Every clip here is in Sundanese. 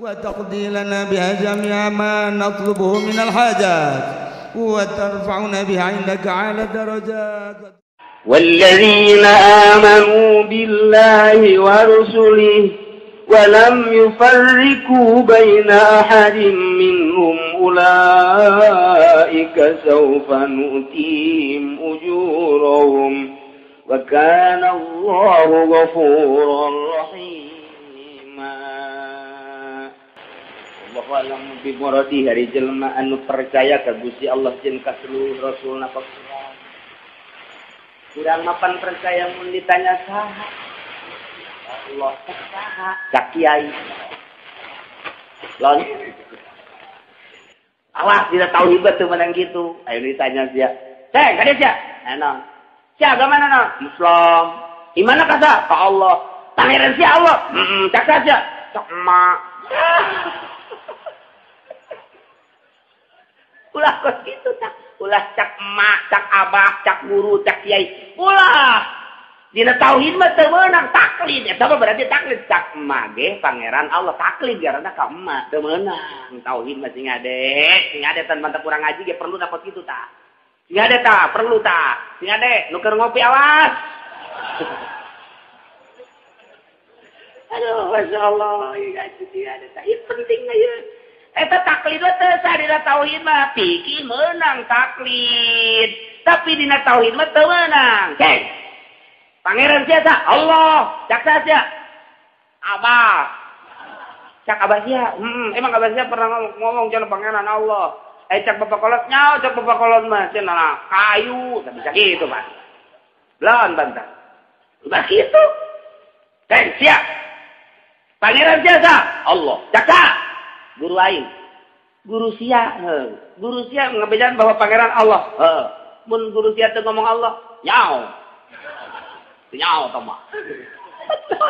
وتقضي لنا بها جميع ما نطلبه من الحاجات وترفعنا بها عندك على الدرجات. والذين آمنوا بالله ورسله ولم يفرقوا بين أحد منهم أولئك سوف نؤتيهم أجورهم وكان الله غفورا رحيما. Allahu a'lam bi muradi hari jelema anu percaya ka Gusti Allah jeung ka seluruh rasulna. Kurang mapan percaya mun ditanya saha? Allah saha? Cak kiai. Lon. Awas tidak tahu hebat tuh menang gitu. Ayo ditanya sia. Ceng, kade sia? Naon? Sia agama naon? Islam. Imana ka sa? Ka Allah. Pangeran sia Allah. Heeh, cak sia. Cak emak. Ulah kos gitu tak. Ulah cak emak, cak abah, cak guru, cak kiai. Ulah. Dina tauhid mah teu meunang taklid. Eta mah berarti taklid cak emak ge pangeran Allah taklid karena ka emak teu meunang. Tauhid mah sing ade, sing ade tan mantap kurang ngaji ge perlu dapat kitu tah. Sing ade tah, perlu tah. Sing ade nu keur ngopi awas. Aduh, masyaallah, ieu ngaji sing ade tah. Ieu penting ieu. Eta taklid teh sah dina tauhid mah pikir meunang taklid, tapi dina tauhid mah teu meunang. Ceng. Pangeran sia sa? Allah. Cak sia? Abah. Cak abah sia? Emang abah sia pernah ngomong cenah pangeran Allah. Eh cak bapak kolot nyao, cak bapak kolot mah cenah kayu, tapi bisa gitu, Pak. Lawan bantah. Udah gitu. Ceng sia. Pangeran sia sa? Allah. Cak sa? Guru aing. Guru sia, heuh. Guru sia ngebejan bahwa pangeran Allah. Heuh. Mun guru sia teu ngomong Allah, nyao. Nyao tah mah.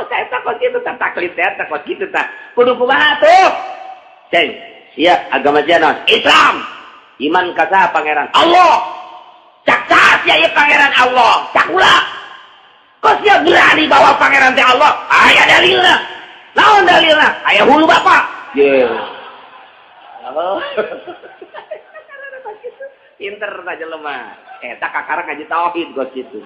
Saya takut kitu tah taklid teh takut kitu tah. Kudu kumaha tuh? Ceng, sia agama sia naon? Islam. Iman ka saha pangeran? Allah. Cak saha sia ieu pangeran Allah? Cak ulah. Kok sia berani bawa pangeran teh Allah? Aya dalilna. Naon dalilna? Aya hulu bapak. Ye. Oh. Pinter saja lemah. Eta kakara ngaji tauhid kos kitu.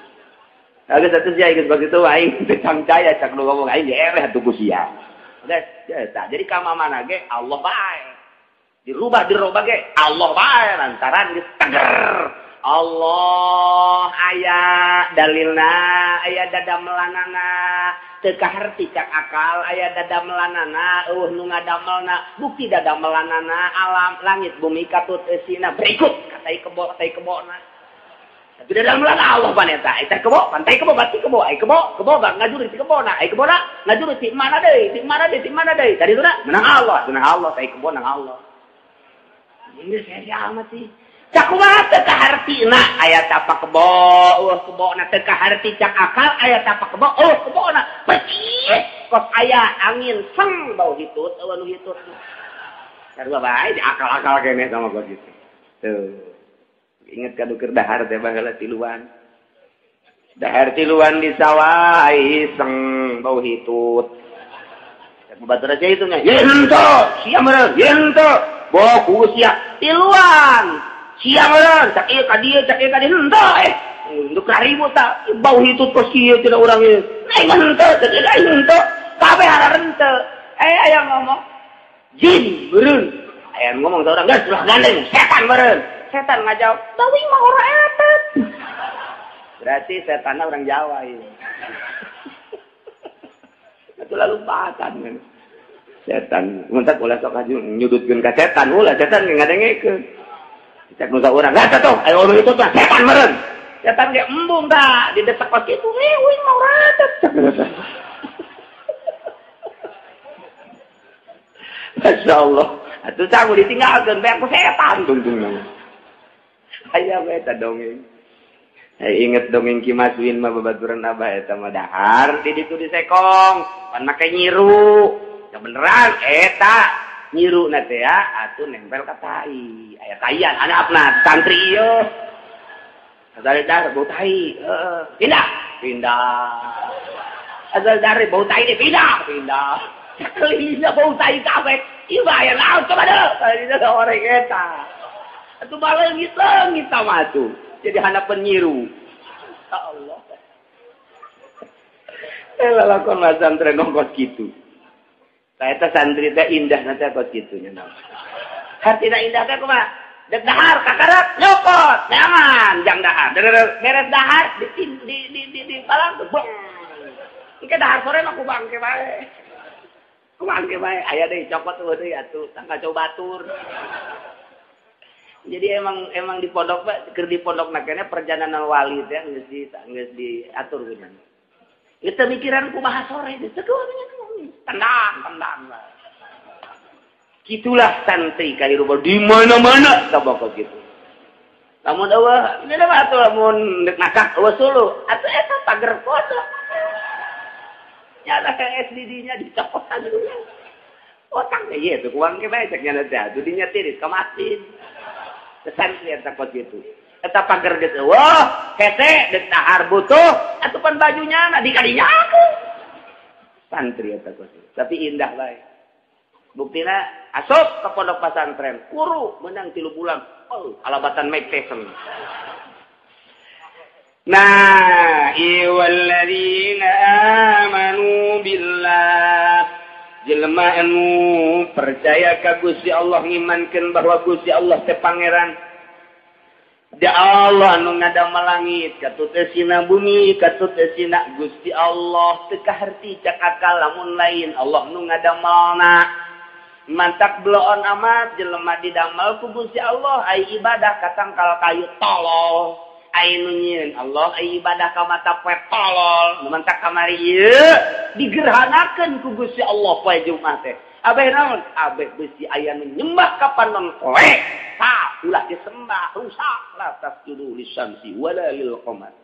Lalu satu sia geus kos kitu aing teu cangcaya cak nu ngomong aing eleh atuh ku sia. Geus, eta. Jadi ka mamana ge Allah bae. Dirubah dirubah ge Allah bae lantaran geus teger. Allah aya dalilna, aya dadamelanana, teu kaharti cak akal, aya dadamelanana, eueuh nu ngadamelna, bukti dadamelanana alam langit bumi katut eusina berikut katai kebo tai kebona. Tapi dadamelan Allah pan eta, eta kebo, pantai kebo bati kebo, ai kebo, kebo bang ngajuri ti kebona, ai kebona ngajuri ti mana deui, ti mana deui, ti mana deui. Tadi tuna menang Allah, tai kebo nang Allah. Ini saya amat sih. Cak kumaha teu kahartina aya tapak kebo, eueuh kebona teu kaharti cak akal aya tapak kebo, eueuh kebona percis kos aya angin seng bau hitut eueuh nu hitut. Sarua bae di akal-akal keneh sama kos kitu. Tuh. Inget ka nu keur dahar teh baheula tiluan. Dahar tiluan di sawah iseng bau hitut. Cak batur aja itu nya. Ye henteu, sia meureun, ye henteu. Boku sia tiluan. Sia meureun, cak ieu ka dieu, cak ieu ka dieu henteu eh. Untuk ribut ta, bau hitut kos kieu cenah urang ieu. Aing henteu, cak ieu aing henteu. Kabeh hararenteu. Eh aya ngomong jin meureun. Aya ngomong saurang geus ulah gandeng, setan meureun. Setan ngajawab, "Bawi mah ora eta." Berarti setanna urang Jawa ieu. Atuh lalumpatan. Setan, mun tak ulah sok nyudutkeun ka setan, ulah setan ngadengekeun. Cek nusa urang, lah tuh, ayo urang itu tuh, setan meureun. Setan ge embung tah, didesak kos kitu, euy mah ora teh. Masya Allah, atuh sangu ditinggalkeun bae ku setan tungtungna. Aya we eta dongeng. Inget dongeng Ki Maswin mah babaturan abah eta mah dahar di ditu di sekong, pan make nyiru. Ya beneran eta nyiru na teh ya atuh nempel ka tai. Aya taian anapna santri ieu. Asal dar bau tai, heeh. Pindah, pindah. Asal dari bau tai deh pindah, pindah. Sakelilingna bau tai kabeh. Ieu aya naon coba deui. Tadi orang eta. Atuh baleungit leungit mah atuh. Jadi hanapeun nyiru. Ya Allah. Lalakon pesantren kos kitu. Eta santri teh indah nanti kos kitu nya naon. Hartina indah teh kumaha? Dek dahar kakarak nyokot nyaman jang dahar. Beres dahar di palang beng. Engke dahar sore mah ku bangke bae. Ku bangke bae aya deui cokot eueuh deui atuh tangka coba batur. Jadi emang di pondok keur di pondok nakene perjalanan wali teh geus diatur geuning. Itu mikiran kumaha sore teh tendang tendang. Gitulah santri kali rubah di mana-mana tabako gitu. Lamun eueuh ini mah atuh lamun deuk nakak eueuh suluh atuh eta pager pondok. Nyala SDD-nya dicopotan dulu. Otang teh ieu tuh kuang ke bae cek nyana teh atuh dinya tiris ka masjid. Santri eta kos kitu. Eta pager geus eueuh, hese deuk dahar butuh atuh pan bajunya na dikadinya aku. Santri eta kos. Tapi indah bae. Buktina asup ke pondok pesantren, kuru menang 3 bulan. Oh, alabatan Mike Tyson. Nah, walladzina amanu billah. Jelema anu percaya ka Gusti Allah ngimankeun bahwa Gusti Allah teh pangeran. Da Allah anu ngadamel langit, katut eusina bumi, katut eusina Gusti Allah teu kaharti cak akal lamun lain Allah nu ngadamelna. Mantak bloon amat jelema didamel ku Gusti Allah ai ibadah ka tangkal kayu tolol. Ai nu nyieun Allah ai ibadah ka mata poe tolol. Mantak kamari ieu digerhanakeun ku Gusti Allah poe Jumat teh. Abeh naon? Abeh beusi aya nu nyembah ka panon poe. Ta ulah disembah rusak la tasjudu lisyamsi wala lil qamar.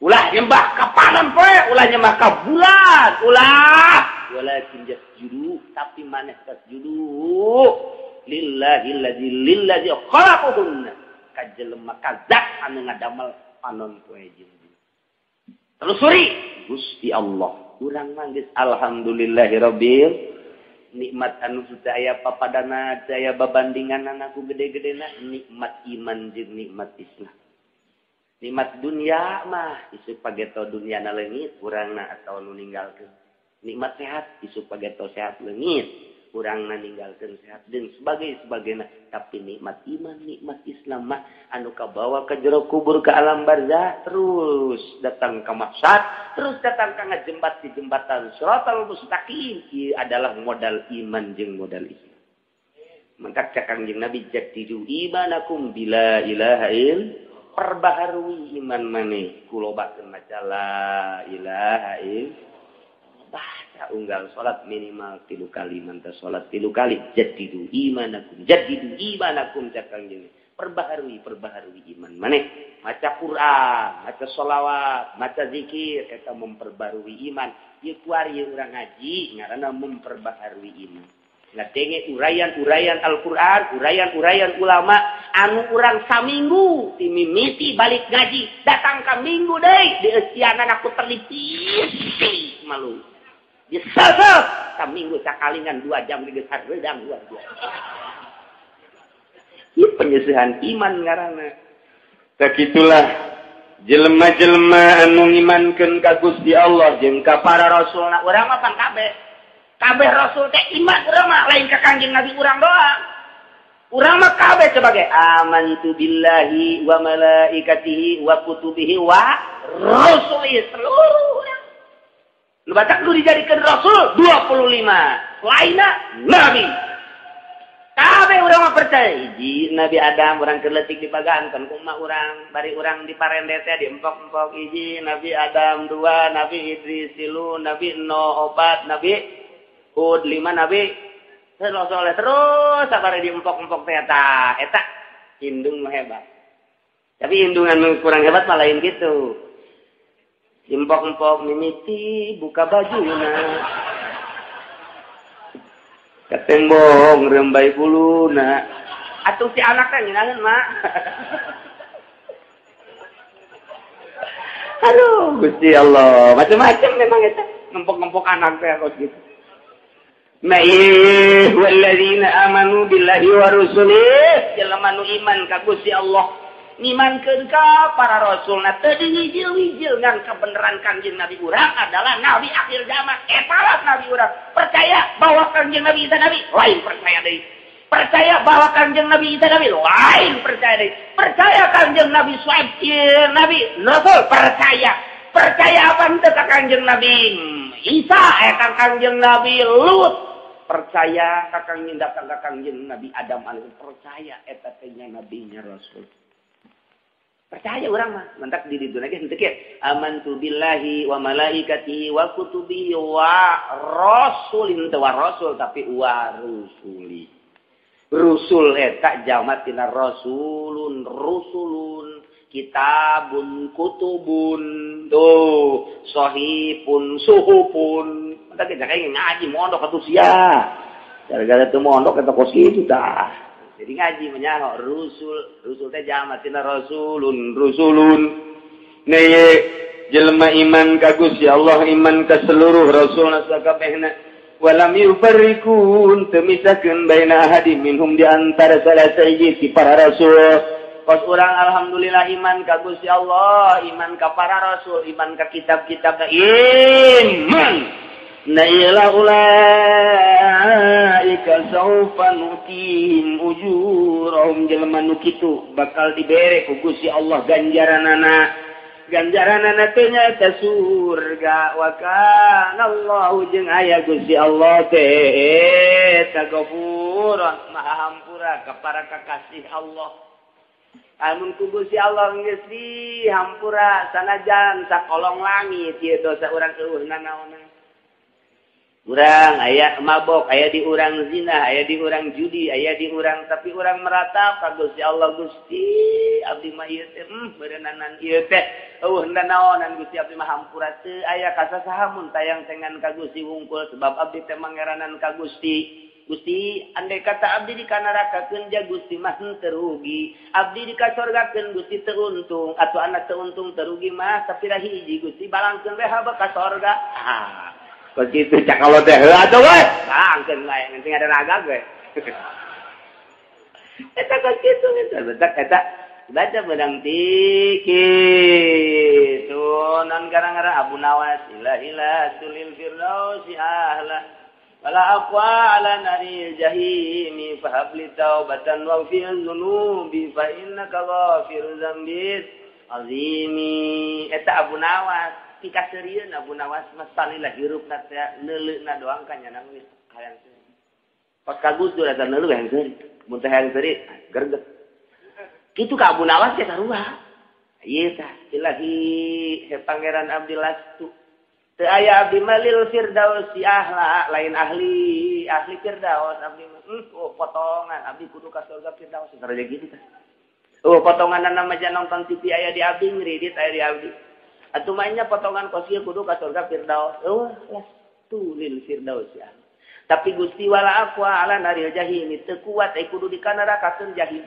Ulah nyembah ka panon poe, ulah nyembah ka bulan, ulah. Walakin jasjudu tapi maneh tasjudu lillahi allazi lillazi khalaqahunna ka jelema ka zat anu ngadamel panon poe jeung telusuri Gusti Allah urang mah geus alhamdulillahirabbil nikmat anu teu aya papadana teu aya babandinganana ku gede-gedena nikmat iman jeung nikmat Islam. Nikmat dunia mah isuk pageto dunyana leungit urangna atawa nu ninggalkeun. Nikmat sehat isuk pageto sehat leungit urangna ninggalkeun sehat dan sebagainya. Tapi nikmat iman nikmat Islam mah anu kabawa ka jero kubur ka alam barzah terus datang ka mahsyar terus datang ka ngajembat di jembatan siratal mustaqim. Ieu adalah modal iman jeung modal Islam. Mantak cak Kangjeng Nabi jadidu imanakum bila ilaha il perbaharui iman maneh kulobakeun maca la ilaha il. Baca unggal salat minimal 3 kali mantap salat 3 kali jadidu imanakum cak Kangjeng. Perbaharui iman maneh maca Quran maca sholawat maca zikir eta memperbarui iman. Ieu kuari urang ngaji ngaranna memperbaharui iman. Ngadenge uraian-uraian Al-Qur'an, uraian-uraian ulama anu urang saminggu timimiti balik ngaji datang ka minggu deui dieusianan aku terlipis malu. Disesep saminggu sakalingan 2 jam geus hareudang luar biasa. Ieu penyesihan iman ngaranna. Sakitulah jelema-jelema anu ngimankeun ka Gusti Allah jeung ka para rasulna. Urang mah pan kabeh. Kabeh rasul teh iman urang mah lain ka Kangjeng Nabi urang doang. Urang mah kabeh sebagai amantu billahi wa malaikatihi wa kutubihi wa rusulihi seluruh urang. Nu batak nu dijadikeun rasul 25, lainna nabi. Kabeh urang mah percaya hiji Nabi Adam urang keur leutik dipagankeun ku emak urang, bari urang diparende teh diempok-empok hiji Nabi Adam, 2 Nabi Idris, 3 Nabi Nuh, 4 Nabi Hud, 5 Nabi terus soleh terus sabari diempok-empok teh eta eta indung mah hebat. Tapi indungan kurang hebat mah lain gitu. Empok-empok mimiti buka bajuna. Katembong rembai buluna. Atuh si anak teh nginaheun mak. Aduh Gusti Allah, macam-macam memang eta ngempok-ngempok anak teh kos gitu. Ma'ih walladzina amanu billahi wa rusulihi jelema nu iman ka Gusti Allah ngimankeun ka para rasulna teu diwijil-wijil ngan kebenaran Kangjeng Nabi urang adalah nabi akhir zaman eta lah nabi urang percaya bahwa Kangjeng Nabi Isa nabi lain percaya deui percaya bahwa Kangjeng Nabi Isa nabi lain percaya deui percaya Kangjeng Nabi Suaib nabi rasul percaya percaya apa henteu ka Kangjeng Nabi Isa eta Kangjeng Nabi Lut percaya ka Kangjeng datang ka Kangjeng Nabi Adam alaihi percaya eta teh nya nabinya rasul percaya urang mah mantak di ditu lagi henteu kieu amantu billahi wa malaikatihi wa kutubihi wa rasulin teu wa rasul tapi wa rusuli rusul eta jamak tina rasulun rusulun kitabun kutubun tuh sahipun suhupun mantak ge ngaji mondok atuh sia gara-gara teu mondok eta kos kitu tah jadi ngaji menyaho rusul rusul teh jamak tina rasulun rusulun neye jelema iman ka Gusti Allah iman ka seluruh rasulna sakabehna walam yufarriqun teu misahkeun baina ahadin minhum di antara salah sahiji ti para rasul kos urang alhamdulillah iman ka Gusti Allah iman ka para rasul iman ka kitab-kitab iman na ila ulaika saufa nutihim ujurahum jelema nu kitu bakal dibere ku Gusti Allah ganjaranana ganjaranana teh nyaeta surga wa kana Allahu jeung aya Gusti Allah teh tagafuran maha hampura ka para kakasih Allah amun ku Gusti Allah geus dihampura sanajan sakolong langit ieu dosa urang eueuh nanaonan urang aya mabok, aya di urang zina, aya di urang judi, aya di urang tapi urang meratap ka Gusti Allah Gusti abdi mah ieu teh beurenanan ieu teh eueuh nanaonan Gusti abdi mah hampura teu aya kasasaha mun tayang tengan ka Gusti wungkul sebab abdi teh mangeranan ka Gusti Gusti andai kata abdi dikanarakakeun ja Gusti mah teu rugi abdi dikasorgakeun Gusti teu untung atuh anak teu untung teu rugi mah tapi hiji Gusti balangkeun we haba ka sorga ah begitu cak kalau teh atuh we bangkeun wae ngan ada raga we eta kos kitu eta betak eta baca bedang tiki tuh non gara-gara Abu Nawas ilahi tulil firdausi ahla wala aqwa ala naril jahimi fahabli taubatan wa fil dzunubi fa innaka ghafiru dzambi azimi eta Abu Nawas pikaseurieun Abu Nawas mah salila hirupna teh neuleuna doang ka nyana geus hayang seuri. Pas ka Gus Dur eta neuleuh hayang seuri. Mun teh hayang seuri gerget. Kitu ka Abu Nawas teh sarua. Ieu tah ilahi he Pangeran Abdi Lastu. Teu aya abdi malil firdausi ahla lain ahli ahli firdaus abdi mah oh potongan abdi kudu ka surga firdaus sarua gitu tah. Oh potonganna mah nonton TV aya di abdi ngridit aya di abdi. Atuh mainnya potongan kos ieu kudu ka surga firdaus. Eueuh lastu lil firdaus ya. Tapi Gusti wala aqwa ala naril jahim teu kuat ai kudu dikanarakakeun jahim.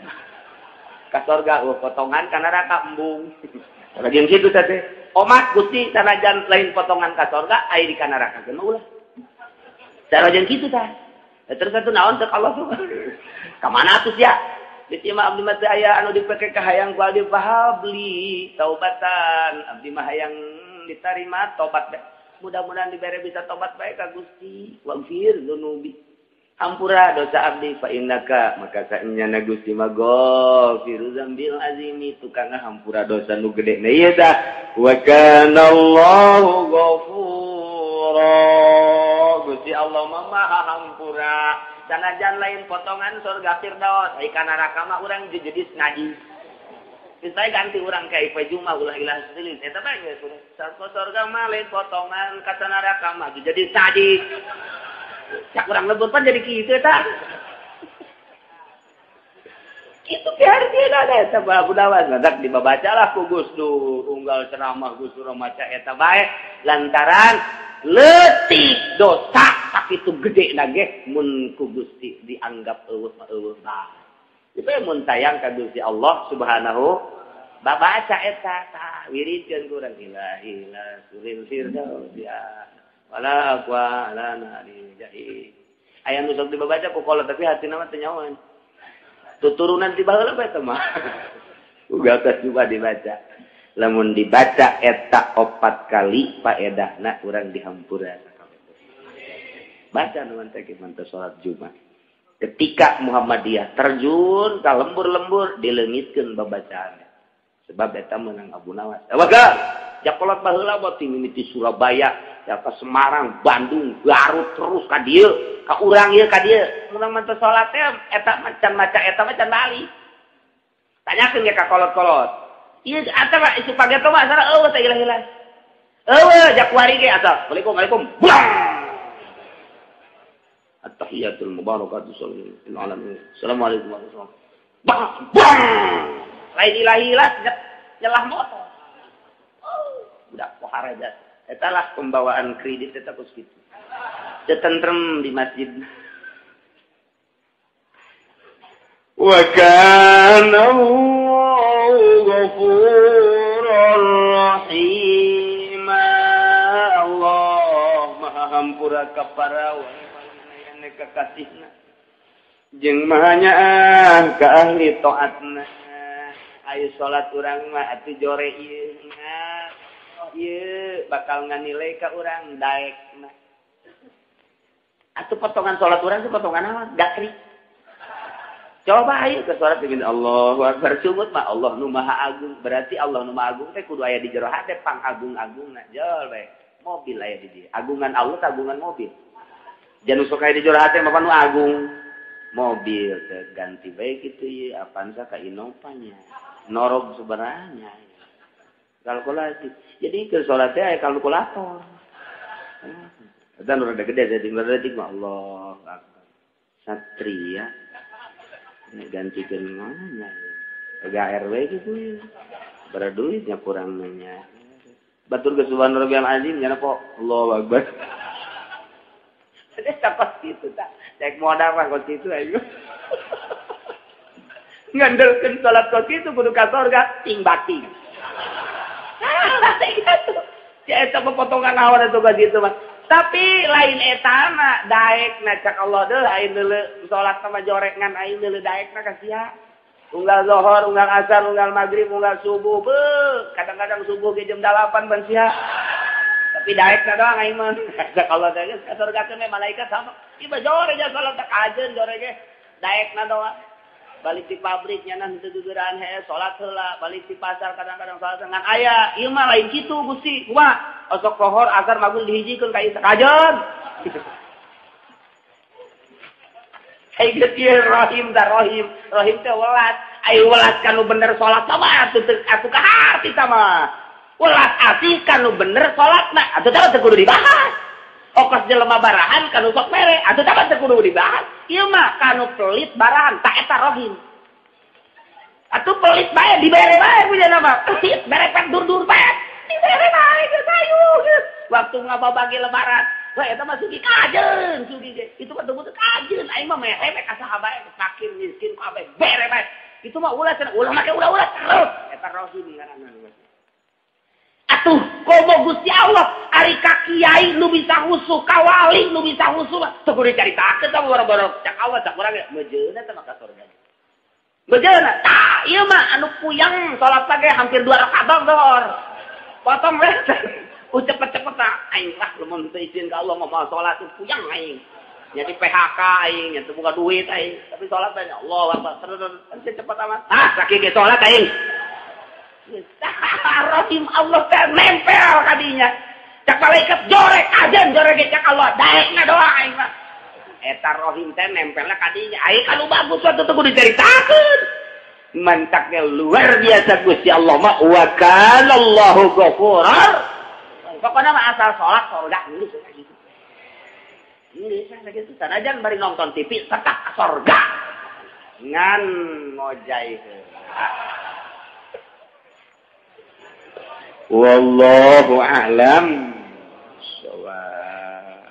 Ka surga eueuh potongan ka neraka embung. Lagi kitu teh. Omat Gusti sanajan lain potongan ka surga ai dikanarakakeun mah ulah. Sanajan kitu tah. Terus atuh naon teh Allah tuh. Ka mana atuh sia? Gusti mah abdi mah teu aya anu dipake ka hayang ku abdi fahabli taubatan abdi mah hayang ditarima tobat mudah-mudahan dibere bisa tobat bae ka Gusti waghfir dzunubi hampura dosa abdi fa innaka maka saenyana Gusti mah ghafiru dzambil azimi tukang hampura dosa nu gede na ieu tah wa kana Allahu ghafura Gusti Allah mah maha hampura sanajan lain potongan surga firdaus ai ka neraka mah urang jejedis ngaji Misalnya ganti urang ka ieu juma ulah ilah selis eta mah geus surga mah lain potongan ka neraka mah jadi sadi cak urang lebur pan jadi kitu eta kitu ge artina eta Abu Nawas badak dibabacalah ku Gus Dur unggal ceramah Gus Dur maca eta bae lantaran leutik dosa tapi itu gede nage mun ku Gusti dianggap eueuh mah eueuh bae. Itu mun tayang ka Gusti Allah Subhanahu babaca eta tah wiridkeun ku urang ilahi la suril firdaus ya wala aqwa ala nari jahim. Aya nu sok dibaca ku kolot tapi hatina mah teu nyahoan. Tuturunan ti baheula bae teh mah. Uga tos coba dibaca. Lamun dibaca eta 4 kali paedahna urang dihampura. Baca nu teh manteu salat Jumat. Ketika Muhammadiyah terjun ka lembur-lembur dileungitkeun babacaan. Sebab eta meunang Abu Nawas. Waga, jakolot baheula mah ti mimiti Surabaya, ya ka Semarang, Bandung, Garut terus ka dieu, ka urang ieu ka dieu. Urang mah teu salat teh eta macan maca eta mah can balik. Tanyakeun ge ka kolot-kolot. Ieu eta mah isu pageto mah asal eueuh teh ilah-ilah. Eueuh jakuari ge asal. Assalamualaikum, Waalaikum. Buang. At-tahiyatul mubarakatuh lil alamin. Assalamualaikum warahmatullahi wabarakatuh. Bang, bang. Lain ilahilah nyelah motor. Oh, budak pohara aja. Etalah pembawaan kredit eta kos kitu. Teu tentrem di masjid. Wa kana Allahu ghafurar rahim. Allah Maha Hampura ka para wali kekasihna. Jeung Maha Nyaah ka ahli taatna. Ayo salat urang mah atuh jore ieu nah ieu bakal nganilai ka urang daekna. Atuh potongan salat urang teh potongan naon? Gakri. Coba ayo ke salat dengan Allahu Akbar sungut mah Allah nu Maha Agung. Berarti Allah nu Maha Agung teh kudu aya di jero hate pangagung-agungna. Jol we. Mobil aya di dieu. Agungan Allah teh agungan mobil. Jangan sok aya di jero hate mah nu agung. Mobil teh ganti bae kitu ieu Avanza ka Innova nya. Norog sebenarnya kalkulasi. Jadi ke sholatnya aya kalkulator. Dan udah gede jadi ngerti mah Allah Akbar. Satria gantikan mana ya. RW gitu ya. Berduitnya kurang nanya. Batur ke subhana rabbiyal azim nya kok Allahu Akbar. Ada takut gitu tak. Cek modal mah kos kitu ayo. Ngandelkeun salat kos kitu kudu ka sorga ting bakti. Ah, kitu. Si eta pepotongan awan eta kos kitu mah. Tapi lain eta mah daekna cak Allah deui aing deuleu salat mah jorek ngan aing deuleu daekna ka sia. Unggal zuhur, unggal asar, unggal maghrib, unggal subuh. Beuh, kadang-kadang subuh ge jam 8 ban sia. Tapi daekna doang aing mah. Cak Allah teh geus ka sorga teh malaikat sama. Ieu mah jore ja salat tak kajeun jore ge. Daekna doang. Balik di pabrik nya henteu gegeuraan hee salat heula, balik di pasar kadang-kadang salat ngan aya. Ieu mah lain kitu Gusti. Kumaha? Osok lohor asar maghrib dihijikeun ka ieu kajeun. Ai geus ieu rahim da rahim. Rahim teh welas. Ai welas kanu bener salat mah atuh atuh ka harti tah mah. Welas asih kanu bener salatna atuh tah teu kudu dibahas. Okos jelema barahan kanu sok mere atuh tah teu kudu dibahas. Ieu mah kanu pelit barahan tak eta rohim. Atuh pelit bae dibere bae punya nama. Pelit bere pek dur-dur bae. Dibere bae geus hayu geus. Waktu ngababagi lebaran, wah eta mah sugi kajeun, sugi ge. Itu mah teu kajeun aing mah mehe we ka saha bae fakir miskin kabeh bere bae. Itu mah ulah cenah ulah make ulah-ulah terus. Eta rohim ngaranna. Atuh komo Gusti Allah ari ka kiai nu bisa khusyuk ka wali nu bisa khusyuk teu kudu dicaritakeun tah boro-boro cak Allah cak urang mejeuna teh maka surga. Mejeuna tah ieu mah anu puyang salat ge hampir 2 rakaat doang. Potong we. Cepet-cepet tah aing lah lamun teu izin ka Allah mah salat puyang aing. Nya di PHK aing nya teu boga duit aing tapi salat bae Allah Akbar terus cepet amat. Ah sakieu ge salat aing. Rahim Allah teh nempel kadinya. Cak malaikat jorek ajan jorek ge cak Allah daekna doa aing mah. Eta rohim teh nempelna kadinya. Aing anu bagus atuh teu kudu dicaritakeun. Mantaknya luar biasa Gusti Allah mah wa kana Allahu ghafurar. Pokona mah asal salat surga geus gitu. Geus sakitu sanajan bari nonton TV tetap ka surga. Ngan ngojai heula. Wallahu a'lam shawab.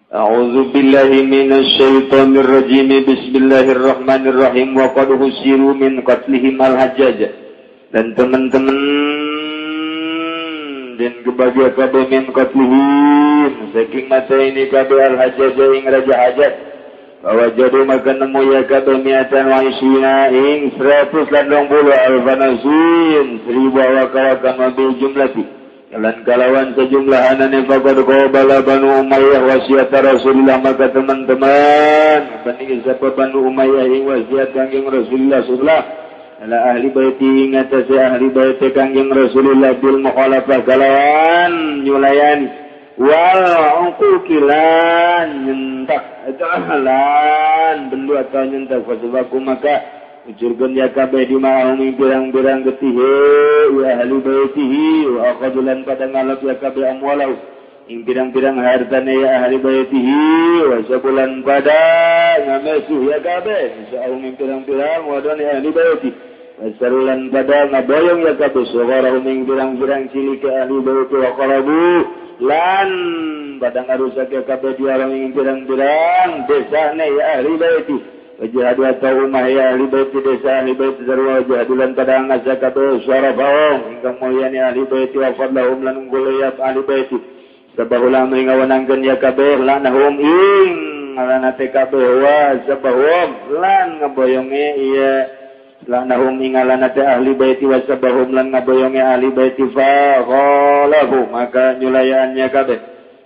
A'udzu billahi minasyaitonir rajim. Bismillahirrahmanirrahim. Wa qad husiru min qatlihim al-Hajjaj. Dan teman-teman den kebagia kabeh min qatlihim saking mata ini kabeh al hajjaj ing raja hajjaj bahwa jadi maka nemu ya kabeh miatan wa isina ing 120 alfanasin 1000 awak-awak mobil jumlati jalan kalawan sejumlah anane faqad qabala Banu Umayyah wasiat Rasulullah maka teman-teman banding siapa Banu Umayyah ing wasiat kanjeng Rasulullah sallallahu ala ahli baiti ngatasi ahli baiti kanjeng Rasulullah bil mukhalafah kalawan nyulayani wal uquqilan nyentak lan bendu atau nyentak fasabaku maka ucurkeun ya kabeh di ma'ahum pirang-pirang getihe wa ahli baitihi wa aqadulan pada ngalap ya kabeh amwalau ing pirang-pirang hartane ya ahli baitihi wa sabulan pada ngamesuh ya kabeh sa'um ing pirang-pirang wadon ya ahli baiti wa sarulan pada ngaboyong ya kabeh sawarahum ing pirang-pirang cilik ahli baiti wa qarabu lan pada ngarusak ya kabeh diarang ing pirang-pirang desane ya ahli baiti wajahadu atau umah ya ahli baiti desa ahli baiti sarwa wajahadulan pada ngasak kabeh syarafahum ingkang mulyane ahli baiti wa fadlahum lan unggul ya ahli baiti sabahul amri ngawenangkeun ya kabeh lanahum ing ngalanate kabeh wa sabahum lan ngaboyonge ieu lanahum ing ngalanate ahli baiti wa sabahum lan ngaboyonge ahli baiti fa qalahu maka nyulayaannya kabeh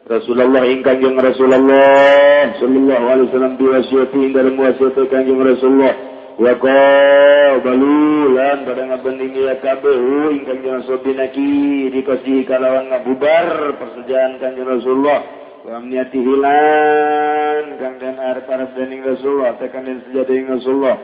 Rasulullah ing kanjeng Rasulullah sallallahu alaihi wasallam biwasiati ing dalem wasiat kanjeng Rasulullah wa qabalu lan pada ngabendingi ya kabeh ing kanjeng Rasul binaki dikasih kalawan ngabubar persediaan kanjeng Rasulullah wa amniyatihi lan kang den arep-arep dening Rasulullah tekan den sejati Rasulullah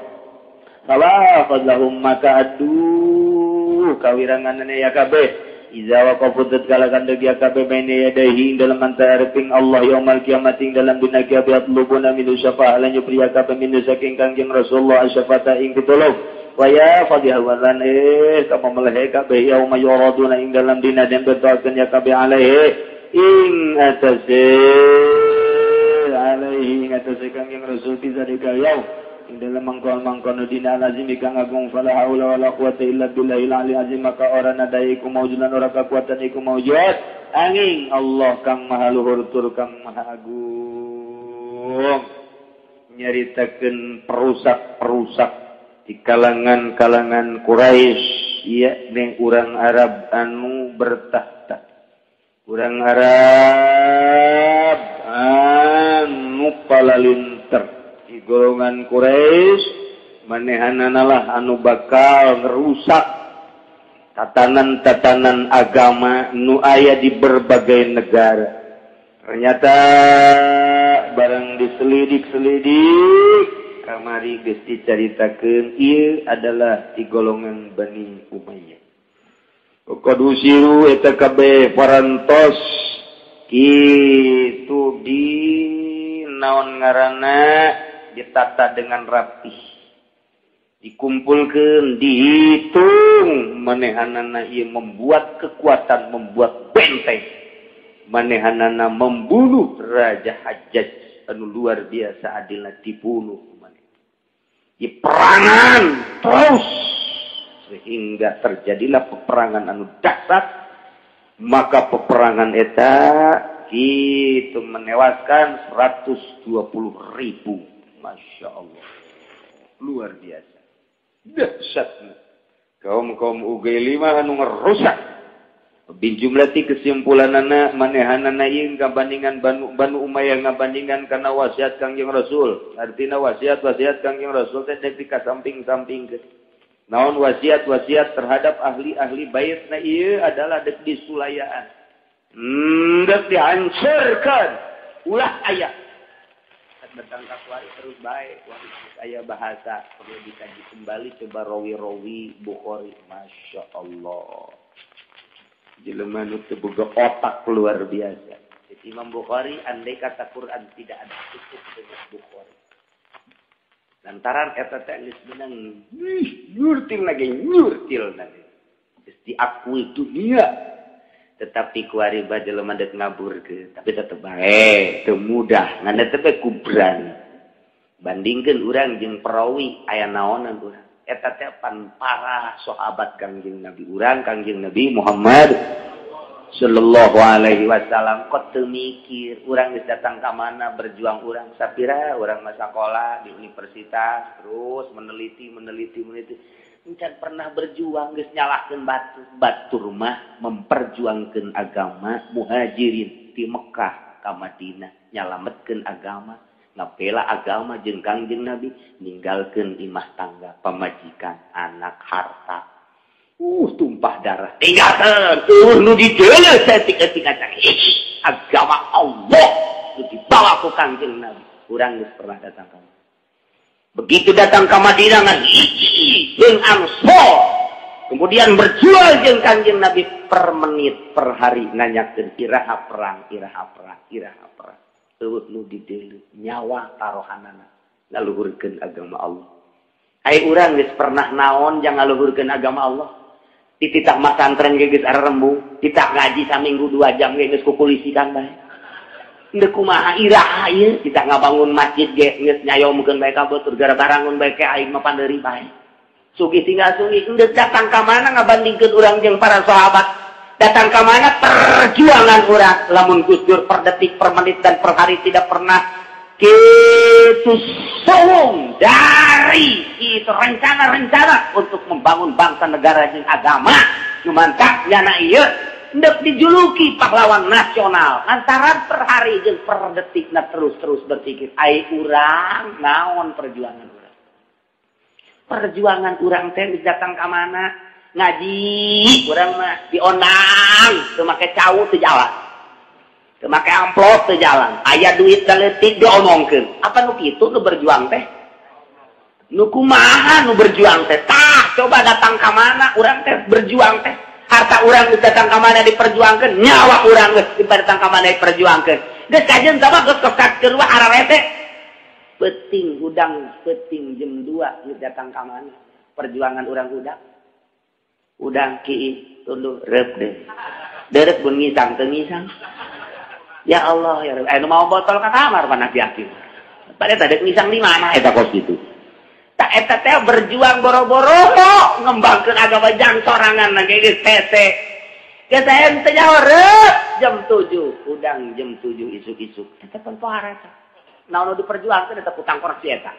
salah fadlahum maka aduh kawiranganane ya kabeh iza waqafu tatkala kandeg ya kabeh baina yadayhi dalam antaraping Allah yaumal kiamat ing dalam dina kiamat lubuna min syafa'a lan yupri ya kabeh min saking kanjeng Rasulullah syafa'a ing pitulung wa ya fadhihawan kama melehe kabeh yauma yuraduna ing dalam dina den betakeun ya kabeh alaihi ing atase alaihi ing atase kanjeng Rasul bisa dikayau ing dalam mangkon-mangkon dina lazim kang agung fala haula wala quwata illa billahil ali azim maka ora nadai iku maujudan ora kekuatan iku maujud angin Allah kang maha luhur tur kang maha agung nyaritakeun perusak-perusak di kalangan-kalangan Quraisy yakni urang Arab anu bertahta urang Arab anu palalinter di golongan Quraisy manehananalah anu bakal ngerusak tatanan-tatanan agama nu aya di berbagai negara. Ternyata barang diselidik-selidik kamari geus dicaritakeun ieu adalah di golongan Bani Umayyah. Qad usiru eta kabeh parantos kitu di naon ngaranna ditata dengan rapih dikumpulkan dihitung manehanana ieu membuat kekuatan membuat benteng manehanana membunuh Raja Hajjaj anu luar biasa adilna dibunuh maneh di perangan terus sehingga terjadilah peperangan anu dahsyat maka peperangan eta itu menewaskan 120.000. Masya Allah, luar biasa dahsyatnya kaum-kaum Ugaili mah anu ngerusak bin jumlati kesimpulanana manehanana ieu ngabandingan Banu Umayyah ngabandingan kana wasiat Kangjeng Rasul artina wasiat-wasiat Kangjeng Rasul teh dek dikasamping-sampingkeun naon wasiat-wasiat terhadap ahli-ahli baitna ieu adalah dek disulayaan dek dihancurkan ulah aya bertangkap wari terus baik wari saya bahasa perlu dikaji kembali coba rawi-rawi Bukhari Masya Allah jelema nu teu boga otak luar biasa. Jadi Imam Bukhari andai kata Quran tidak ada cukup dengan Bukhari lantaran eta teh geus meunang nyurtil lagi nyurtil lagi geus diakui dunia tetapi kuari ba jelema dek ngaburkeun tapi tetep bae teu mudah ngan tetep ku berani bandingkeun urang jeung perawi aya naonan urang eta teh pan para sahabat Kangjeng Nabi urang Kangjeng Nabi Muhammad Sallallahu alaihi wasallam. Kok teu mikir urang geus datang ka mana berjuang urang sapira urang mah sakola di universitas terus meneliti meneliti meneliti encan pernah berjuang geus nyalahkeun batur. Batur mah memperjuangkeun agama muhajirin di Mekah ka Madinah nyalametkeun agama ngapela agama jeung Kangjeng Nabi ninggalkeun imah tangga pamajikan anak harta tumpah darah tinggalkeun nu dideuleu saeutik-eutik acan agama Allah nu dibawa ku Kangjeng Nabi urang geus pernah datang ka. Begitu datang ka Madinah ngan hiji jeung Ansor kemudian berjuang jeung Kangjeng Nabi per menit per hari nanyakeun iraha perang iraha perang iraha perang eueuh nu dideuleu nyawa tarohanana ngaluhurkeun agama Allah. Ai urang geus pernah naon jang ngaluhurkeun agama Allah? Dititah masantren ge geus arembung, dititah ngaji saminggu 2 jam ge geus kukulisikan bae. Endeu kumaha iraha ieu dititah ngabangun masjid ge geus nyayomkeun bae ka batur gara barangun bae ke aing mah pandeuri bae. Sugih tinggal sugih endeu datang ka mana ngabandingkeun urang jeung para sahabat? Datang ka mana perjuangan urang lamun Gus Dur per detik, per menit dan per hari tidak pernah kitu sowong dari itu rencana-rencana untuk membangun bangsa negara jeung agama cuman tak nyana ieu ndek dijuluki pahlawan nasional lantaran per hari jeung per detikna terus-terus berpikir ai urang naon perjuangan urang perjuangan urang teh geus datang ka mana ngaji urang mah diondang teu make cau teu jalan teu make amplop teu jalan aya duit leutik diomongkeun apa nu kitu nu berjuang teh nu kumaha nu berjuang teh tah coba datang ka mana urang teh berjuang teh harta urang geus datang ka mana diperjuangkeun nyawa urang geus datang ka mana diperjuangkeun geus kajeun sama geus kesatkeun wa ararete peuting hudang peuting jam 2 geus datang ka mana perjuangan urang hudang udang kiih tunduh reup deui derep mun ngisang teu ngisang. Ya Allah ya Rabb, anu mau botol ka kamar panah yakin. Pada tadi ngisang di mana eta kos kitu. Tak eta teh berjuang boro-boro ngembangkeun agama jang sorangan ge geus tete. Geus aya teh nyaho reup jam 7, udang jam 7 isuk-isuk. Eta pan pohara eta. Naon nu diperjuangkeun eta utang korupsi eta.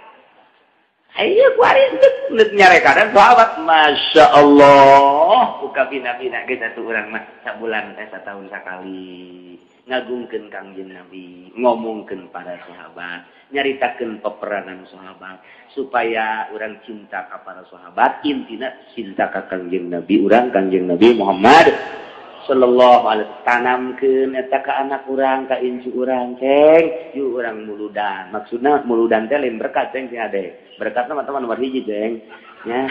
Ayo kuari endek nyarekan sahabat Masya Allah buka bina-bina geus atuh urang mah sabulan teh satahun sakali ngagungkeun Kangjeng Nabi ngomongkeun para sahabat nyaritakeun peperangan sahabat supaya urang cinta ka para sahabat intina cinta ka Kangjeng Nabi urang Kangjeng Nabi Muhammad sallallahu alaihi wasallam tanamkeun eta ka anak urang ka incu urang ceng yuk urang muludan maksudna muludan teh lain berkat ceng sing ade berkatna mah teman nomor 1 ceng nya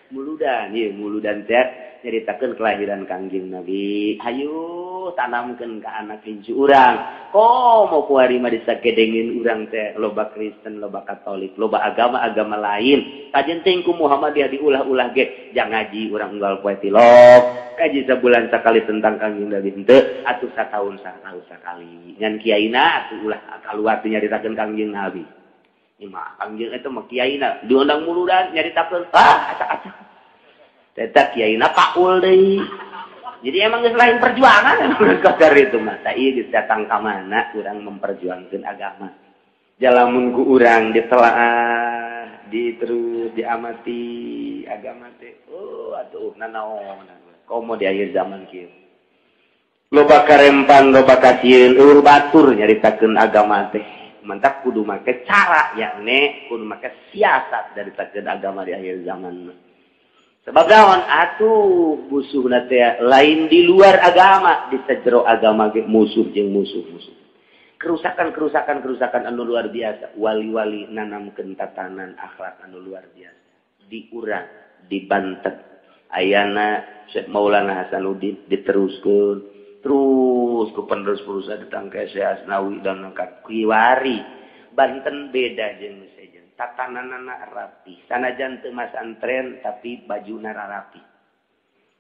muludan ieu muludan teh nyaritakeun kelahiran Kangjeng Nabi hayu tanamkeun ka anak incu urang komo kuari mah disagedengin urang teh loba Kristen loba Katolik loba agama-agama lain kajen teh ku Muhammadiyah diulah-ulah ge jang ngaji urang unggal poe tilok kaji sabulan sakali tentang Kangjeng Nabi henteu atuh satahun sakali ngan kiaina atuh ulah kaluar teh nyaritakeun Kangjeng Nabi imah Kangjeng eta mah kiaina diundang muludan nyaritakeun ah acak-acak tetap kiaina paul deui. Jadi emang geus lain perjuangan kadar itu mah. Tah ieu geus datang ka mana urang memperjuangkeun agama. Jalamun ku urang ditelaah, diterus diamati agama teh. Oh atuh nanaon komo di akhir zaman kieu. Loba karempan, loba kasieun, eueuh batur nyaritakeun agama teh. Mantak kudu make cara yakni kudu make siasat nyaritakeun agama di akhir zaman mah. Sebab naon atuh musuhna teh lain di luar agama, di sajero agama ge musuh jeung musuh-musuh. Kerusakan-kerusakan anu luar biasa, wali-wali nanamkeun tatanan akhlak anu luar biasa. Diurang, dibantet. Ayana Syekh Maulana Hasanuddin diteruskeun terus ku penerus perusahaan datang ke Syekh Asnawi dan ka Kiwari. Banten beda jeung sejen. Tatananana rapi. Sanajan teu masantren tapi bajuna rapi.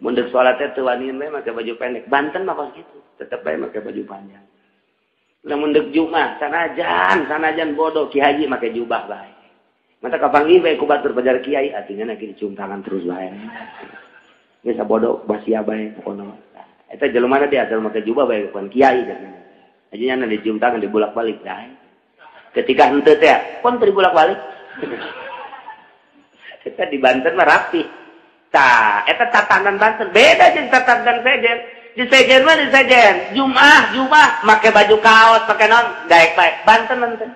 Mun deuk salat teh teu wanian bae make baju pendek. Banten mah kos kitu, tetep bae make baju panjang. Lamun deuk Jumat sanajan bodoh Ki Haji make jubah bae. Mata kapanggih bae ku batur pajar kiai atuh nya dicium tangan terus bae. Geus bodoh basia bae pokona. Eta jelema na asal make jubah bae bukan kiai katanya. Aja nyana dicium tangan dibolak-balik dah. Ketika henteu teh, pon teu dibolak-balik. Eta di Banten mah rapi. Tah, eta tatanan Banten beda jeung tatanan sejen. Di sejen mah di sejen, Jumat, Jumat make baju kaos, make naon, daek bae. Banten henteu.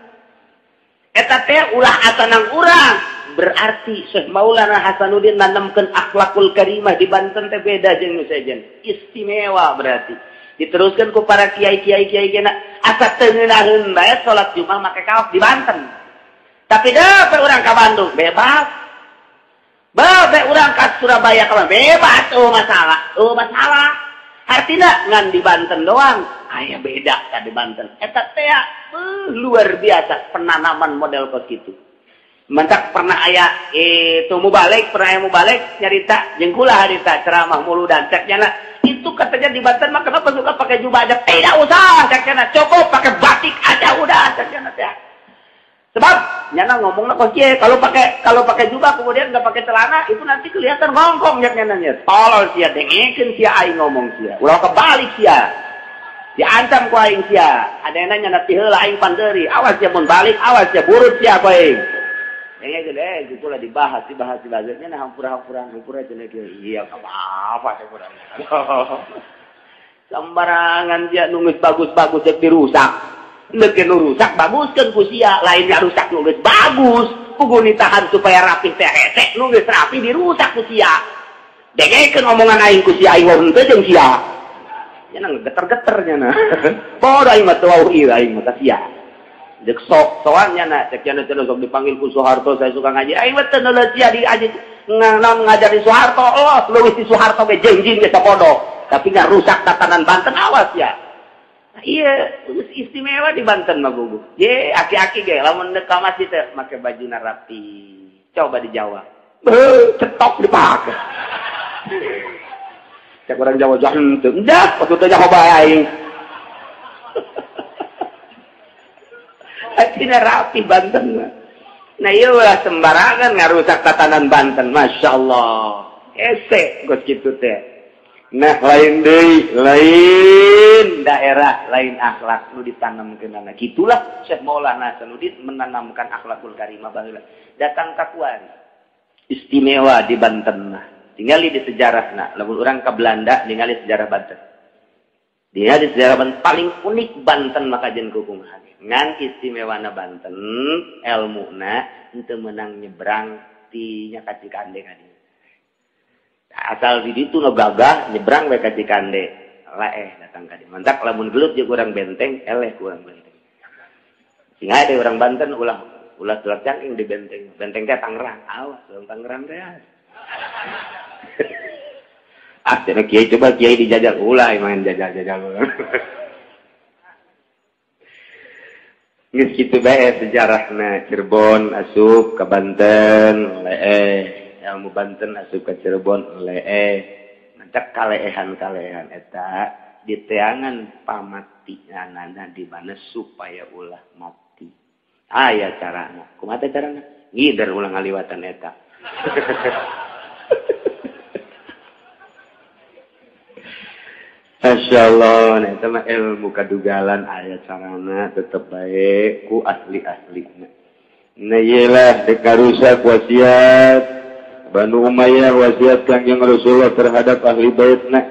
Eta teh ulah atanang urang. Berarti Syekh Maulana Hasanuddin nanamkeun akhlakul karimah di Banten teh beda jeung nu sejen. Istimewa berarti. Diteruskan ku para kiai-kiai kiai kena asa teu ngeunaheun bae salat Jumat make kaos di Banten. Tapi deh urang ka Bandung bebas. Bae urang ka Surabaya ka bebas, oh masalah. Oh masalah. Artina ngan di Banten doang. Aya beda ka di Banten. Eta teh luar biasa penanaman model kos kitu. Mentak pernah aya itu mubalig, pernah aya mubalig nyarita jeung kula harita ceramah muludan cek nyana. Itu katanya di Banten mah kenapa suka pakai jubah aja? Tidak usah cek nyana, cukup pakai batik aja udah cek nyana teh. Sebab nyana ngomongna kos kieu, kalau pakai jubah kemudian enggak pakai celana itu nanti kelihatan ngongkong cek nyana nya. Tolol sia dengekeun sia aing ngomong sia. Ulah kebalik sia. Diancam ku aing sia. Adena nyana ti heula aing pandeuri, awas sia mun balik, awas sia burut sia ku aing. Kayaknya gede, gitu lah dibahas dibahasnya nah hampura cenah kieu. Iya, apa hampura. Sembarangan dia nu geus bagus-bagus deuk dirusak. Deuk nu rusak baguskeun ku sia, lainnya rusak nu geus bagus, puguh ditahan supaya rapi teh hese, nu geus rapi dirusak ku sia. Dengekeun omongan aing ku sia, aing henteu jeung sia. Nya geter-geter nya na. Bodoh aing mah teu wauh ieu aing mah ka sia. Dek sok soalnya na cek nya teh sok dipanggil ku Soeharto saya suka ngaji aing mah teu neuleut sia di aji ngajar di Soeharto oh leuwih di Soeharto ge jengjing ge sapodo tapi ngarusak tatanan Banten awas ya. Nah, iya istimewa di Banten mah gugu ye aki-aki ge lamun deuk ka masjid teh make bajuna rapi coba di Jawa beuh cetok dipake cek urang Jawa jangan teu endak waktu teh nyaho bae aing. Artinya rapi Banten. Nah iya lah sembarangan ngarusak tatanan Banten. Masya Allah. Ese gos gitu teh. Nah lain deui, lain daerah, lain akhlak nu ditanamkeun anak. Gitulah Syekh Maulana Hasanuddin menanamkan akhlakul karimah baheula. Datang ka kuari. Istimewa di Banten mah. Tingali di sejarahna, lamun urang ka Belanda ningali sejarah Banten. Dia di sejarah Banten paling unik Banten maka jeung kukumaha. Ngan istimewana Banten elmuna henteu meunang nyebrang ti nya ka Cikande ka dieu. Asal di ditu nu gagah nyebrang we ka Cikande. Laeh datang ka dieu. Mantak lamun gelut jeung urang benteng, eleh ku urang benteng. Sing aya urang Banten ulah ulah tulak cangking di benteng. Benteng teh Tangerang. Awas urang Tangerang teh. Ah, cenah kiai coba kiai dijajal ulah main jajal-jajal. Geus kitu bae sejarahna Cirebon asup ka Banten leeh, ilmu Banten asup ka Cirebon leeh. Mancak kaleehan-kaleehan eta diteangan pamatianana di mana supaya ulah mati. Aya carana. Kumaha teh carana? Ngider ulah ngaliwatan eta. Masya Allah, nah itu mah ilmu kadugalan aya carana tetep bae ku ahli-ahlina. Nah iyalah dek ngarusak wasiat Banu Umayyah wasiat Kangjeng Rasulullah terhadap ahli baitna.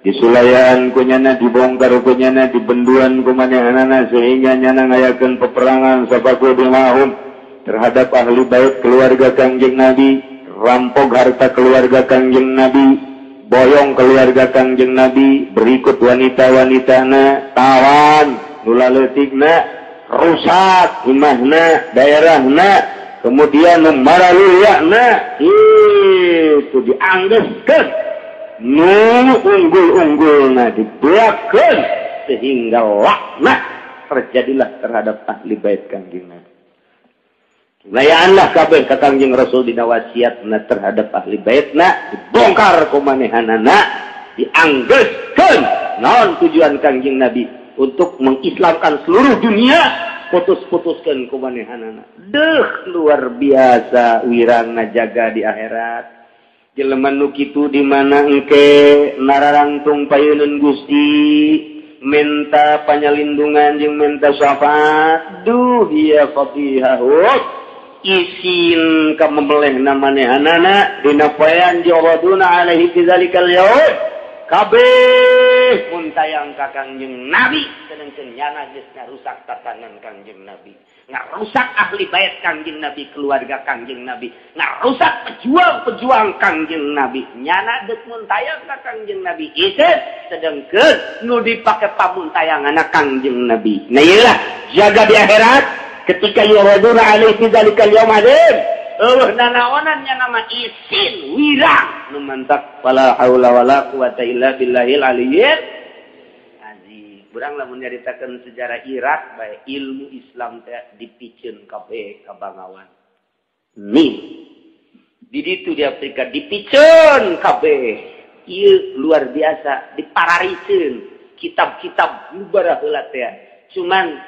Disulayaan ku nyana, dibongkar ku nyana, dibenduan ku manehanana sehingga nyana ngayakeun peperangan sabaku dimahum terhadap ahli bait keluarga Kangjeng Nabi, rampok harta keluarga Kangjeng Nabi, boyong keluarga Kangjeng Nabi, berikut wanita-wanitana, tawan, nulaletikna, rusak imahna, daerahna, kemudian memaralulyakna, itu dianggeskeun, nu unggul-unggulna dibeakeun sehingga laknat terjadilah terhadap ahli bait Kangjeng Nabi. Layaanlah kabeh ka Kangjeng Rasul dina wasiatna terhadap ahli baitna dibongkar ku manehanana dianggeuskeun. Naon tujuan Kangjeng Nabi untuk mengislamkan seluruh dunia putus-putuskeun ku manehanana. Deuh luar biasa wirangna jaga di akhirat. Jelema nu kitu di mana engke nararangtung payuneun Gusti menta panyalindungan jeung menta syafaat duh ya fatihahu isin ka memelehna manehanana dina poean diuraduna alaihi fi zalikal yaum kabeh mun tayang ka Kangjeng Nabi sedengkeun nyana geus ngarusak tatanan Kangjeng Nabi, ngarusak ahli bait Kangjeng Nabi, keluarga Kangjeng Nabi, ngarusak pejuang-pejuang Kangjeng Nabi. Nyana deuk mun tayang ka Kangjeng Nabi isin sedengkeun nu dipake pamuntayanganna Kangjeng Nabi. Nah ieu lah jaga di akhirat ketika yuraduna alaihi fi zalikal yaum adzim. Eueuh nanaonan nya nama isin wirang nu mantak wala haula wala quwata illa billahil aliyyil azim. Urang lamun nyaritakeun sejarah Irak bae ilmu Islam teh dipiceun kabeh ka bangawan. Nih di ditu di Afrika dipiceun kabeh. Ieu luar biasa diparariseun kitab-kitab nu baraheula teh. Cuman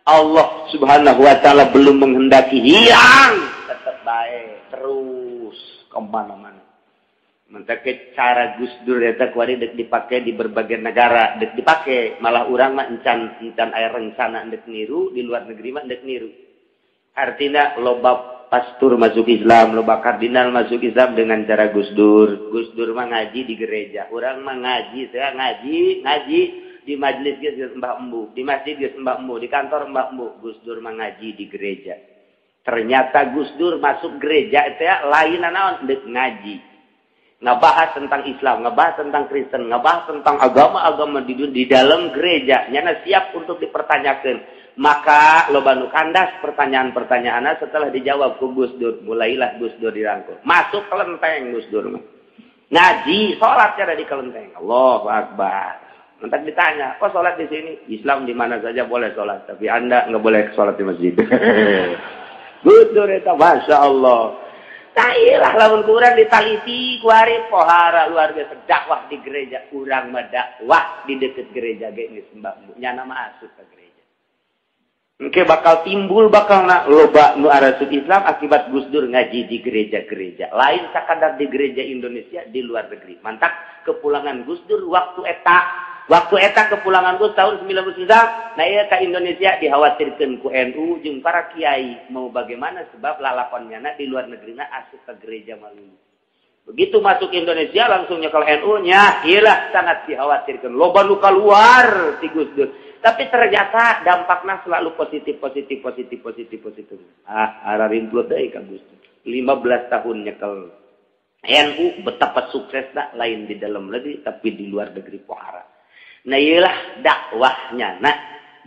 Allah Subhanahu wa taala belum menghendaki hilang, tetap baik terus kemana-mana. Mentake cara Gus Dur eta kuari dek dipake di berbagai negara, dek dipake malah urang mah encan aya rencana dek niru di luar negeri mah dek niru. Artinya loba pastur masuk Islam, loba kardinal masuk Islam dengan cara Gus Dur. Gus Dur mah ngaji di gereja, urang mah ngaji, saya ngaji di majelis geus Mbah Embu, di masjid geus Mbah Embu, di kantor Mbah Embu. Gus Dur mah ngaji di gereja. Ternyata Gus Dur masuk gereja itu ya lain naon deuk ngaji. Ngebahas tentang Islam, ngebahas tentang Kristen, ngebahas tentang agama-agama di dalam gereja. Nyana siap untuk dipertanyakan. Maka loba nu kandas pertanyaan-pertanyaanna setelah dijawab ku Gus Dur, mulailah Gus Dur dirangkul. Masuk kelenteng Gus Dur mah. Ngaji, salat cara di kelenteng. Allahu Akbar. Nanti ditanya, kok sholat di sini? Islam di mana saja boleh sholat, tapi Anda nggak boleh sholat di masjid. Gus Dur eta, Masya Allah. Tailah lamun kurang ditaliti kuari pohara luar biasa dakwah di gereja, urang mah dakwah di deket gereja ge geus mbah nyana mah asup ka gereja. Engke bakal timbul bakal na loba nu arasup Islam akibat Gus Dur ngaji di gereja-gereja. Lain sakadar di gereja Indonesia, di luar negeri. Mantak kepulangan Gus Dur waktu eta kepulangan Gus tahun 99, nah ieu ka Indonesia dikhawatirkeun ku NU jeung para kiai mau bagaimana sebab lalakonnya na di luar negerina asup ke gereja malu. Begitu masuk Indonesia langsung nyekel NU-nya, iyalah sangat dikhawatirkeun. Loba nu kaluar ti Gus Dur. Tapi ternyata dampaknya selalu positif positif positif positif positif. Ah, ararintuh deui ka Gus Dur. 15 tahun nyekel NU betapa suksesna lain di dalam negeri tapi di luar negeri pohara. Nah iyalah dakwahnya nak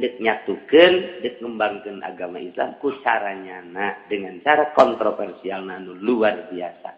dek nyatukeun dek ngembangkeun agama Islam ku caranya nak dengan cara kontroversial anu luar biasa.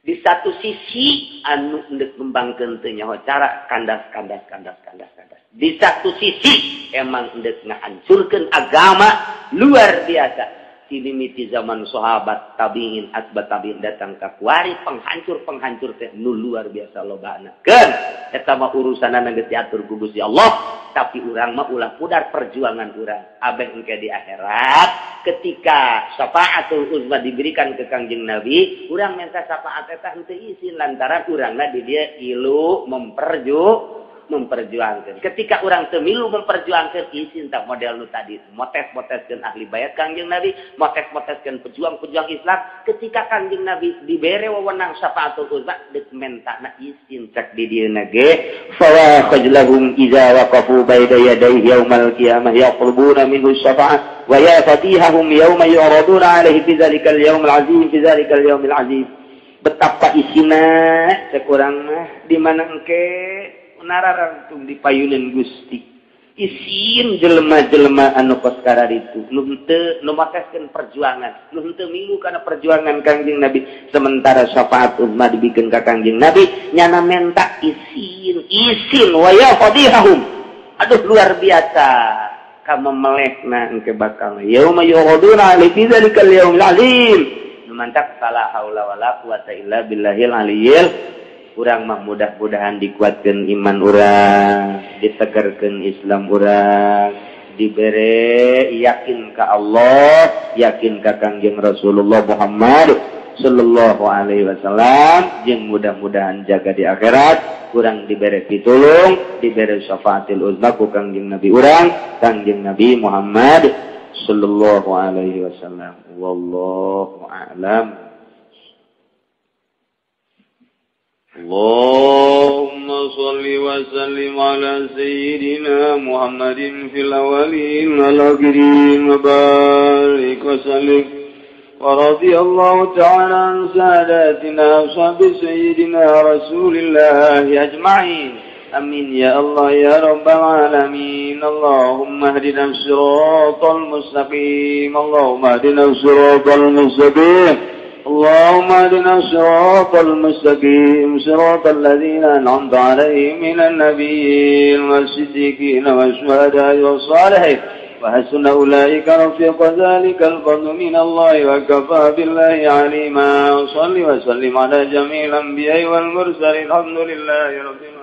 Di satu sisi anu dek ngembangkeun teu nyaho cara kandas kandas kandas kandas kandas. Di satu sisi emang dek ngahancurkeun agama luar biasa. Mimiti zaman sahabat tabiin atba tabiin datang ka kuari penghancur-penghancur teh nu luar biasa lobana. Keun eta mah urusanana geus diatur ku Gusti Allah, tapi urang mah ulah pudar perjuangan urang. Abeh engke di akhirat ketika syafaatul uzma diberikan ke Kangjeng Nabi, urang minta syafaat eta henteu izin lantaran urangna di dieu ilu memperjuangkan. Ketika orang temilu memperjuangkan izin tak model nu tadi, motes-moteskeun ahli bait Kangjeng Nabi, motes-moteskeun pejuang-pejuang Islam. Ketika Kangjeng Nabi dibere wewenang syafaatul uzma deuk mentana izin cek di dieu ge fa khajlahum idza waqafu baina yadayhi yaumal qiyamah yaqlubuna minhu syafa'ah wa ya fatihahum yauma yu'raduna alaihi fi dzalikal yaumil azim fi dzalikal yaumil azim. Betapa isina cek urang mah di mana engke nararangtung di payunan Gusti. Isin jelema-jelema anu kos kararitu nu henteu nu makeskeun perjuangan, nu henteu milu kana perjuangan Kangjeng Nabi. Sementara syafaat uzma dibikeun ka Kangjeng Nabi, nyana menta isin, isin wa ya fadihahum. Aduh luar biasa. Kamemelehna engke bakal yauma yuraduna alaihi dzalikal yaumil azim. Nu mantak fala haula wala quwata illa billahil aliyyil. Urang mah mudah-mudahan dikuatkan iman urang, ditegarkan Islam urang, dibere yakin ka Allah, yakin ka Kangjeng Rasulullah Muhammad sallallahu alaihi wasallam jeung mudah-mudahan jaga di akhirat kurang dibere pitulung dibere syafaatil uzma ku Kangjeng Nabi urang Kangjeng Nabi Muhammad sallallahu alaihi wasallam. Wallahu a'lam. Allahumma salli wa sallim ala sayyidina Muhammadin fil awwalin wal akhirin wa barik wa sallim. Wa radiyallahu ta'ala an sadatina ashabi sayyidina Rasulillahi ajma'in. Amin ya Allah ya Rabbal alamin. Allahumma hdina siratal mustaqim. Allahumma hdina siratal mustaqim. اللهم اهدنا الصراط المستقيم صراط الذين أنعمت عليهم من النبيين والصديقين والشهداء والصالحين وحسن أولئك رفيقا ذلك الفضل من الله وكفى بالله عليما. وصل وسلم على جميع الأنبياء والمرسلين. الحمد لله رب العالمين.